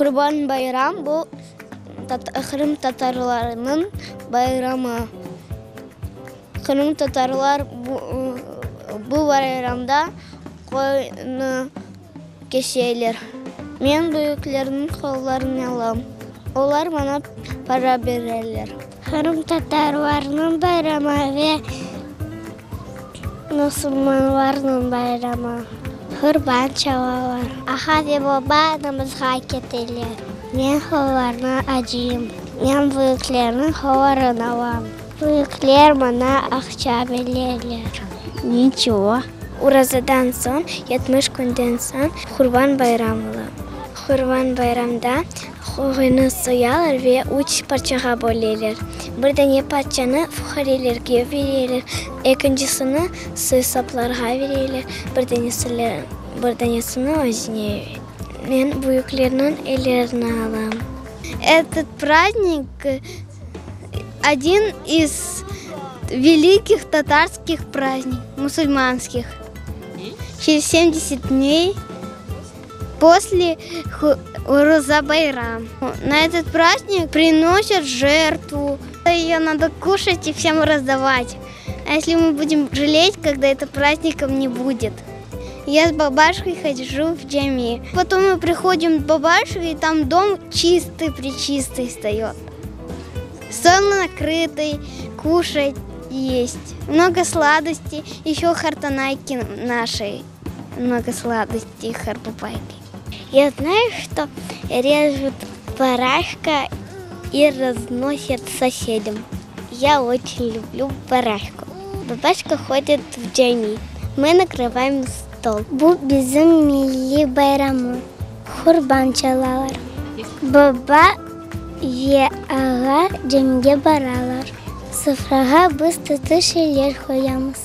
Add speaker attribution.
Speaker 1: Qurban bayram, bu qırımtatarlarnıñ bayramı. Qırımtatarlar bu bayramda qoynı keseler. Men büyüklerniñ qollarını alam. Olar maña para bereler. Qırımtatarlarnıñ bayramı ve musulmanlarnıñ bayramı. Qurban çalalar. Ağa ve baba namazğa keteler. Men qollarnı acıyım. Men büyüklerniñ qollarını alam. Büyükler maña aqça bereler.
Speaker 2: Niçego. Orazadan soñ, 70 künden soñ Qurban bayram ola. Qurban bayramda qoyunı soyalar ve üç parçağa böleler. Bir dane parçanı fuqarelerge bereler, ekincisini soy-soplarğa bereler, bir danesini, bir danesini özüne. Men büyüklerniñ ellerini alam.
Speaker 1: Etot prazdnik odin iz velikih tatarskih prazdnik, musulmanskih. Çerez semdeset dney posle Oraza bayram. Na etot prazdnik prinosят žertvu, eyo nado kuşat i vsem razdavat. A esli mı budem jalet, kogda eto prazdnikom ne budet. Ya s babaşkой hojу v cami. Potom mı prihodim k babaşke, i tam dom çistıy-preçistıy vstayot. Stol nakrıtıy, kuşat est. Mnogo sladostey, eşö qartanayki našey mnogo sladostey qartbabayki.
Speaker 2: Ya znayu, çto rejut barashka i raznosят sosedâm. Ya oçen lüblü barashku. Babaşka hodit v cami. Mı nakrıvaem stol.
Speaker 3: Bu bizim milliy bayramı. Qurban çalalar. Baba ve ağa camige baralar. Sofrağa biz tatlı şeyler qoyamız.